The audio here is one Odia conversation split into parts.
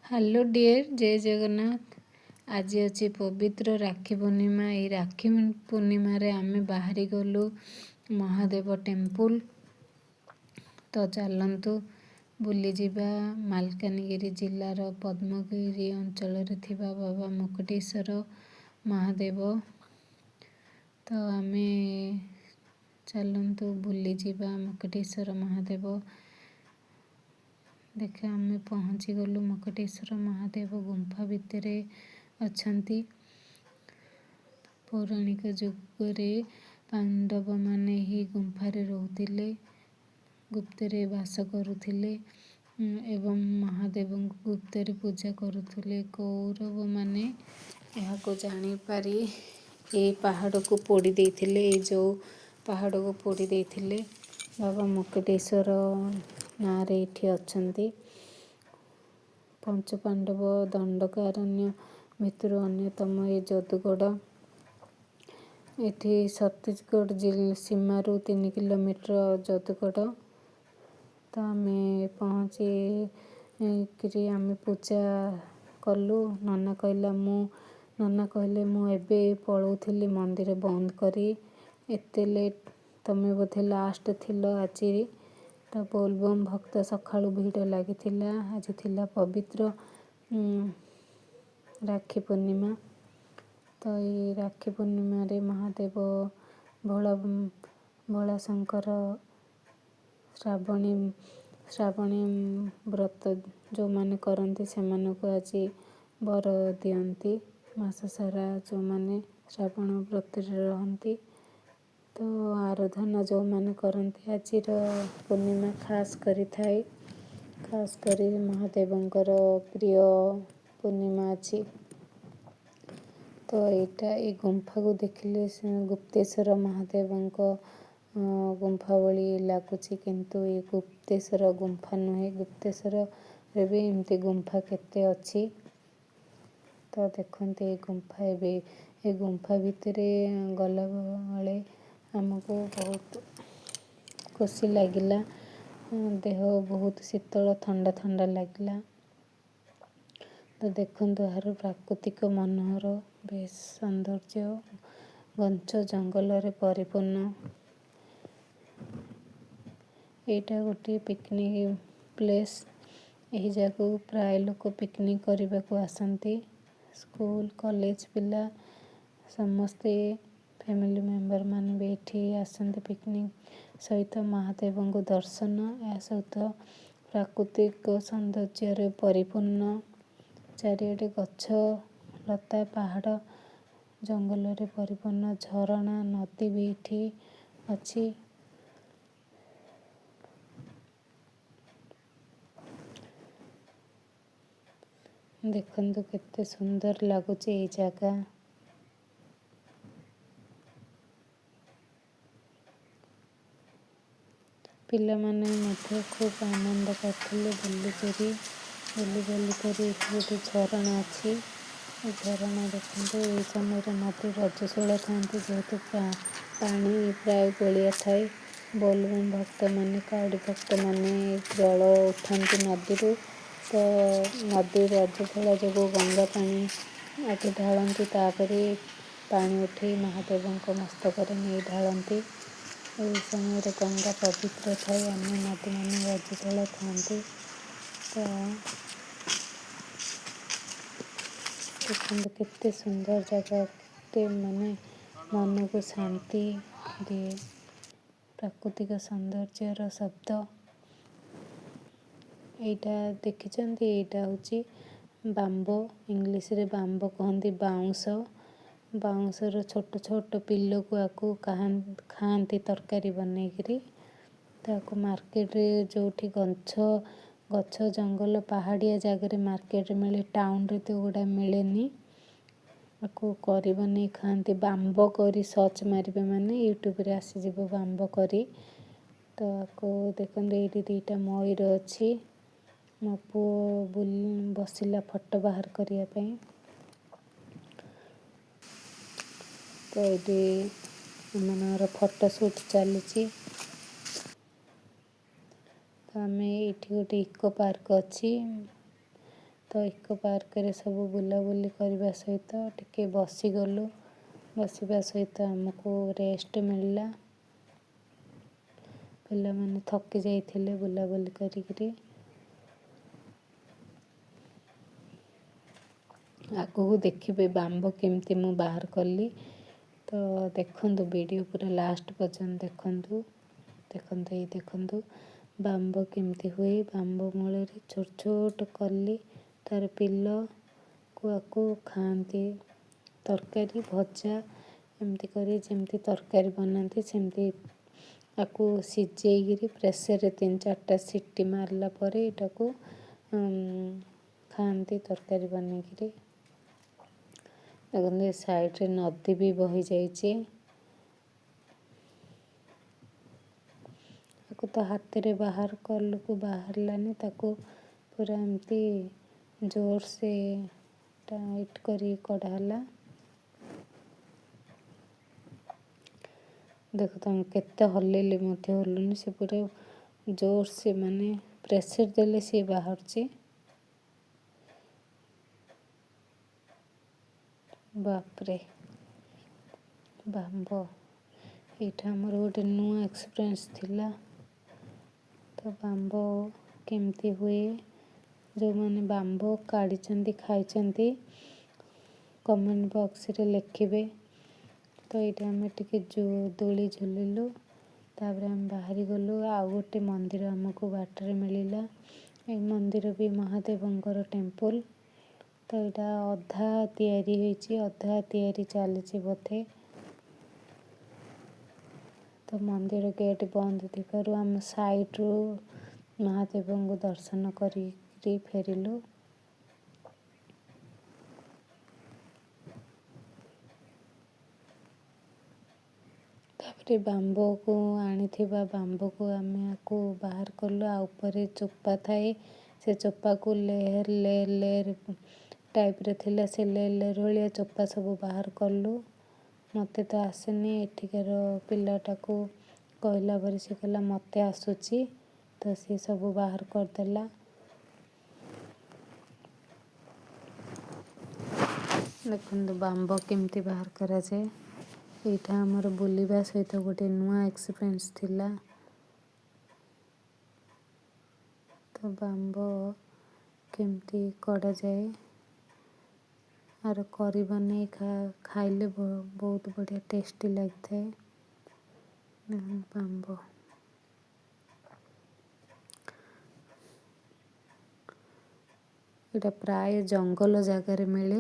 ହ୍ୟାଲୋ ଡିଅର୍, ଜୟ ଜଗନ୍ନାଥ। ଆଜି ଅଛି ପବିତ୍ର ରାକ୍ଷୀ ପୂର୍ଣ୍ଣିମା। ଏଇ ରାକ୍ଷୀ ପୂର୍ଣ୍ଣିମାରେ ଆମେ ବାହାରି ଗଲୁ ମହାଦେବ ଟେମ୍ପୁଲ। ତ ଚାଲନ୍ତୁ ବୁଲିଯିବା ମାଲକାନଗିରି ଜିଲ୍ଲାର ପଦ୍ମଗିରି ଅଞ୍ଚଳରେ ଥିବା ବାବା ମୁକୁଟେଶ୍ୱର ମହାଦେବ। ତ ଆମେ ଚାଲନ୍ତୁ ବୁଲିଯିବା ମୁକୁଟେଶ୍ୱର ମହାଦେବ। ଦେଖ, ଆମେ ପହଞ୍ଚିଗଲୁ। ମୁକୁଟେଶ୍ୱର ମହାଦେବ ଗୁମ୍ଫା ଭିତରେ ଅଛନ୍ତି। ପୌରାଣିକ ଯୁଗରେ ପାଣ୍ଡବମାନେ ଏହି ଗୁମ୍ଫାରେ ରହୁଥିଲେ, ଗୁପ୍ତରେ ବାସ କରୁଥିଲେ ଏବଂ ମହାଦେବଙ୍କୁ ଗୁପ୍ତରେ ପୂଜା କରୁଥିଲେ। କୌରବମାନେ ଏହାକୁ ଜାଣିପାରି ଏଇ ପାହାଡ଼କୁ ପୋଡ଼ି ଦେଇଥିଲେ। ଏଇ ଯେଉଁ ପାହାଡ଼କୁ ପୋଡ଼ି ଦେଇଥିଲେ। ବାବା ମୁକୁଟେଶ୍ୱର ନାଁରେ ଏଇଠି ଅଛନ୍ତି। ପଞ୍ଚପାଣ୍ଡବ ଦଣ୍ଡକାରଣ୍ୟ ଭିତରୁ ଅନ୍ୟତମ ଏ ଯଦୁଗଡ଼। ଏଠି ଛତିଶଗଡ଼ ସୀମାରୁ 3 କିଲୋମିଟର ଯଦୁଗଡ଼। ତ ଆମେ ପହଞ୍ଚି କିରି ଆମେ ପୂଜା କଲୁ। ନନା କହିଲେ, ମୁଁ ଏବେ ପଳଉଥିଲି ମନ୍ଦିର ବନ୍ଦ କରି, ଏତେ ଲେଟ୍, ତମେ ବୋଧେ ଲାଷ୍ଟ ଥିଲ ଆଜି। ତ ବୋଲବମ୍ ଭକ୍ତ ସକାଳୁ ଭିଡ଼ ଲାଗିଥିଲା। ଆଜି ଥିଲା ପବିତ୍ର ରାକ୍ଷୀ ପୂର୍ଣ୍ଣିମା। ତ ଏଇ ରାକ୍ଷୀ ପୂର୍ଣ୍ଣିମାରେ ମହାଦେବ ଭୋଳା, ଭୋଳାଶଙ୍କର, ଶ୍ରାବଣୀ ବ୍ରତ ଯେଉଁମାନେ କରନ୍ତି, ସେମାନଙ୍କୁ ଆଜି ବର ଦିଅନ୍ତି। ମାସ ସାରା ଯେଉଁମାନେ ଶ୍ରାବଣ ବ୍ରତରେ ରହନ୍ତି, ତ ଆରାଧନା ଯେଉଁମାନେ କରନ୍ତି, ଆଜିର ପୂର୍ଣ୍ଣିମା ଖାସ୍ କରିଥାଏ। ଖାସ୍ କରି ମହାଦେବଙ୍କର ପ୍ରିୟ ପୂର୍ଣ୍ଣିମା ଅଛି। ତ ଏଇଟା, ଏଇ ଗୁମ୍ଫାକୁ ଦେଖିଲେ ସେ ଗୁପ୍ତେଶ୍ୱର ମହାଦେବଙ୍କ ଗୁମ୍ଫା ଭଳି ଲାଗୁଛି, କିନ୍ତୁ ଏ ଗୁପ୍ତେଶ୍ୱର ଗୁମ୍ଫା ନୁହେଁ। ଗୁପ୍ତେଶ୍ୱରରେ ବି ଏମିତି ଗୁମ୍ଫା କେତେ ଅଛି। ତ ଦେଖନ୍ତୁ ଏଇ ଗୁମ୍ଫା। ଏବେ ଏ ଗୁମ୍ଫା ଭିତରେ ଗଲାବେଳେ ଆମକୁ ବହୁତ ଖୁସି ଲାଗିଲା। ଦେହ ବହୁତ ଶୀତଳ, ଥଣ୍ଡା ଥଣ୍ଡା ଲାଗିଲା। ତ ଦେଖନ୍ତୁ, ଏହାର ପ୍ରାକୃତିକ ମନୋହର ବେଶ ସୌନ୍ଦର୍ଯ୍ୟ, ଘଞ୍ଚ ଜଙ୍ଗଲରେ ପରିପୂର୍ଣ୍ଣ। ଏଇଟା ଗୋଟିଏ ପିକନିକ୍ ପ୍ଲେସ୍। ଏହି ଜାଗାକୁ ପ୍ରାୟ ଲୋକ ପିକନିକ୍ କରିବାକୁ ଆସନ୍ତି। ସ୍କୁଲ, କଲେଜ ପିଲା ସମସ୍ତେ, ଫ୍ୟାମିଲି ମେମ୍ବର ମାନେ ବି ଏଠି ଆସନ୍ତି। ପିକନିକ୍ ସହିତ ମହାଦେବଙ୍କୁ ଦର୍ଶନ, ଏହା ସହିତ ପ୍ରାକୃତିକ ସୌନ୍ଦର୍ଯ୍ୟରେ ପରିପୂର୍ଣ୍ଣ। ଚାରିଆଡ଼େ ଗଛ, ଲତା, ପାହାଡ଼, ଜଙ୍ଗଲରେ ପରିପୂର୍ଣ୍ଣ। ଝରଣା, ନଦୀ ବି ଏଠି ଅଛି। ଦେଖନ୍ତୁ, କେତେ ସୁନ୍ଦର ଲାଗୁଛି ଏଇ ଜାଗା। ପିଲାମାନେ ମଧ୍ୟ ଖୁବ୍ ଆନନ୍ଦ କରୁଥିଲେ ବୁଲିକରି, ବୁଲି ବୁଲି କରି। ଏଠି ଗୋଟେ ଝରଣା ଅଛି। ଏ ଝରଣା ଦେଖନ୍ତୁ। ଏଇ ସମୟରେ ନଦୀ ରଜସ୍ୱଳା ଥାନ୍ତି, ଯେହେତୁ ପାଣି ପ୍ରାୟ ଗୋଳିଆ ଥାଏ। ବୋଲବମ୍ ଭକ୍ତମାନେ, କାଉଡ଼ି ଭକ୍ତମାନେ ଜଳ ଉଠାନ୍ତି ନଦୀରୁ। ତ ନଦୀ ରଜସ୍ୱଳା ଯୋଗୁଁ ଗଙ୍ଗା ପାଣି ଆଗେ ଢାଳନ୍ତି, ତାପରେ ପାଣି ଉଠେଇ ମହାଦେବଙ୍କ ମସ୍ତକରେ ନେଇ ଢାଳନ୍ତି। ଏହି ସମୟରେ ଗଙ୍ଗା ପବିତ୍ର ଥାଏ, ଅନ୍ୟ ନଦୀମାନେ ରଜସ୍ୱଳା ଥାନ୍ତି। ତ ଦେଖନ୍ତୁ, କେତେ ସୁନ୍ଦର ଜାଗା, କେତେ ମାନେ ମନକୁ ଶାନ୍ତି ଦିଏ ପ୍ରାକୃତିକ ସୌନ୍ଦର୍ଯ୍ୟର ଶବ୍ଦ। ଏଇଟା ଦେଖିଛନ୍ତି? ଏଇଟା ହେଉଛି ବାମ୍ବୋ, ଇଂଲିଶରେ ବାମ୍ବୋ କହନ୍ତି, ବାଉଁଶ। ବାଉଁଶର ଛୋଟ ଛୋଟ ପିଲକୁ ଆକୁ ଖାଆନ୍ତି ତରକାରୀ ବନେଇକିରି। ତାକୁ ମାର୍କେଟରେ, ଯେଉଁଠି ଗଛ ଗଛ ଜଙ୍ଗଲ ପାହାଡ଼ିଆ ଜାଗାରେ ମାର୍କେଟରେ ମିଳେ। ଟାଉନରେ ତ ଏଗୁଡ଼ା ମିଳେନି। ଆକୁ କରି ବନେଇ ଖାଆନ୍ତି। ବାମ୍ବୋ କରି ସର୍ଚ୍ଚ ମାରିବେ ମାନେ ୟୁଟ୍ୟୁବରେ ଆସିଯିବ ବାମ୍ବୋ କରି। ତ ଆକୁ ଦେଖନ୍ତୁ, ଏଇଠି ଦୁଇଟା ମୟୂର ଅଛି। ମୋ ପୁଅ ବୁଲି ବସିଲା ଫଟୋ ବାହାର କରିବା ପାଇଁ। ତ ଏଇଠି ଏମାନଙ୍କର ଫଟୋ ସୁଟ୍ ଚାଲିଛି। ତ ଆମେ ଏଇଠି ଗୋଟେ ଇକୋ ପାର୍କ ଅଛି। ତ ତ ଇକୋ ପାର୍କରେ ସବୁ ବୁଲାବୁଲି କରିବା ସହିତ ଟିକେ ବସିଗଲୁ। ବସିବା ସହିତ ଆମକୁ ରେଷ୍ଟ ମିଳିଲା। ପିଲାମାନେ ଥକି ଯାଇଥିଲେ ବୁଲାବୁଲି କରିକିରି। ଆଗକୁ ଦେଖିବେ ବାମ୍ବୋ କେମିତି ମୁଁ ବାହାର କଲି। ତ ଦେଖନ୍ତୁ, ଭିଡ଼ିଓ ପୁରା ଲାଷ୍ଟ ପର୍ଯ୍ୟନ୍ତ ଦେଖନ୍ତୁ। ଦେଖନ୍ତୁ, ଏଇ ଦେଖନ୍ତୁ ବାମ୍ବୋ କେମିତି ହୁଏ। ବାମ୍ବୋ ମୂଳରେ ଛୋଟ ଛୋଟ କଲି, ତାର ପିଲକୁ ଆକୁ ଖାଆନ୍ତି। ତରକାରୀ, ଭଜା ଏମିତି କରି, ଯେମିତି ତରକାରୀ ବନାନ୍ତି ସେମିତି ଆକୁ ସିଝେଇକିରି ପ୍ରେସରରେ ତିନି ଚାରିଟା ସିଟି ମାରିଲା ପରେ ଏଇଟାକୁ ଖାଆନ୍ତି ତରକାରୀ ବନେଇକିରି। ଦେଖନ୍ତୁ, ଏ ସାଇଡ଼ରେ ନଦୀ ବି ବହିଯାଇଛି। ତାକୁ ତ ହାତରେ ବାହାର କଲୁକୁ ବାହାରିଲାନି। ତାକୁ ପୁରା ଏମିତି ଜୋରସେ ଟାଇଟ୍ କରି କଢ଼ା ହେଲା। ଦେଖ, ତାଙ୍କୁ କେତେ ହଲେଇଲେ ମଧ୍ୟ ହଲୁନି। ସେ ପୁରା ଜୋରସେ ମାନେ ପ୍ରେସର ଦେଲେ ସିଏ ବାହାରୁଛି। ବାପରେ, ବାମ୍ବୋ! ଏଇଟା ଆମର ଗୋଟେ ନୂଆ ଏକ୍ସପିରିଏନ୍ସ ଥିଲା। ତ ବାମ୍ବୋ କେମିତି ହୁଏ, ଯେଉଁମାନେ ବାମ୍ବୋ କାଢ଼ିଛନ୍ତି, ଖାଇଛନ୍ତି, କମେଣ୍ଟ ବକ୍ସରେ ଲେଖିବେ। ତ ଏଇଠି ଆମେ ଟିକେ ଦୋଳି ଝୁଲିଲୁ। ତାପରେ ଆମେ ବାହାରି ଗଲୁ। ଆଉ ଗୋଟେ ମନ୍ଦିର ଆମକୁ ବାଟରେ ମିଳିଲା। ଏଇ ମନ୍ଦିର ବି ମହାଦେବଙ୍କର ଟେମ୍ପଲ୍। ତ ଏଇଟା ଅଧା ତିଆରି ହେଇଛି, ଅଧା ତିଆରି ଚାଲିଛି ବୋଧେ। ତ ମନ୍ଦିର ଗେଟ୍ ବନ୍ଦ ଥିବାରୁ ଆମ ସାଇଡ଼ରୁ ମହାଦେବଙ୍କୁ ଦର୍ଶନ କରିକି ଫେରିଲୁ। ତାପରେ ବାମ୍ବୋକୁ ଆଣିଥିବା ବାମ୍ବୋକୁ ଆମେ ଆକୁ ବାହାର କଲୁ। ଆଉ ଉପରେ ଚୋପା ଥାଏ, ସେ ଚୋପାକୁ ଲେୟର ଲେୟର ଲେୟର ଟାଇପ୍ର ଥିଲା। ସେ ଲେୟର ଲେୟର ଭଳିଆ ଚୋପା ସବୁ ବାହାର କଲୁ। ମୋତେ ତ ଆସେନି। ଏଠିକାର ପିଲାଟାକୁ କହିଲା ପରେ ସେ କହିଲା, ମୋତେ ଆସୁଛି। ତ ସିଏ ସବୁ ବାହାର କରିଦେଲା। ଦେଖନ୍ତୁ ବାମ୍ବୋ କେମିତି ବାହାର କରାଯାଏ। ଏଇଟା ଆମର ବୁଲିବା ସହିତ ଗୋଟେ ନୂଆ ଏକ୍ସପିରିଏନ୍ସ ଥିଲା। ତ ବାମ୍ବୋ କେମିତି କଢ଼ାଯାଏ ଆର କରି ବନେଇ ଖାଇଲେ ବହୁତ ବଢ଼ିଆ ଟେଷ୍ଟି ଲାଗିଥାଏ। ବାମ୍ବୋ ଏଇଟା ପ୍ରାୟ ଜଙ୍ଗଲ ଜାଗାରେ ମିଳେ,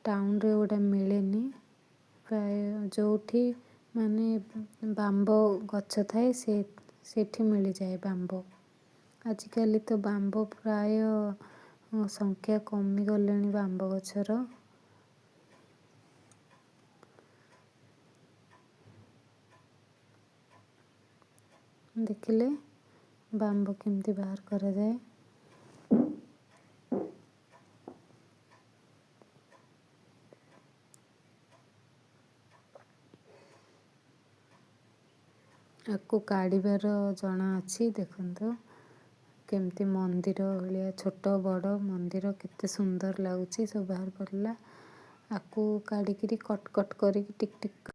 ଟାଉନରେ ଏଗୁଡ଼ା ମିଳେନି। ପ୍ରାୟ ଯେଉଁଠି ମାନେ ବାମ୍ବୋ ଗଛ ଥାଏ, ସେ ସେଠି ମିଳିଯାଏ ବାମ୍ବୋ। ଆଜିକାଲି ତ ବାମ୍ବୋ ପ୍ରାୟ ସଂଖ୍ୟା କମିଗଲେଣି ବାମ୍ବୋ ଗଛର। ଦେଖିଲେ ବାମ୍ବୋ କେମିତି ବାହାର କରାଯାଏ। ଆକୁ କାଢ଼ିବାର ଜଣା ଅଛି। ଦେଖନ୍ତୁ କେମିତି ମନ୍ଦିର ଭଳିଆ, ଛୋଟ ବଡ଼ ମନ୍ଦିର କେତେ ସୁନ୍ଦର ଲାଗୁଛି। ସବୁ ବାହାର ପଡ଼ିଲା। ଆକୁ କାଢ଼ିକିରି କଟ୍ କଟ୍ କରିକି ଟିକ୍ ଟିକ୍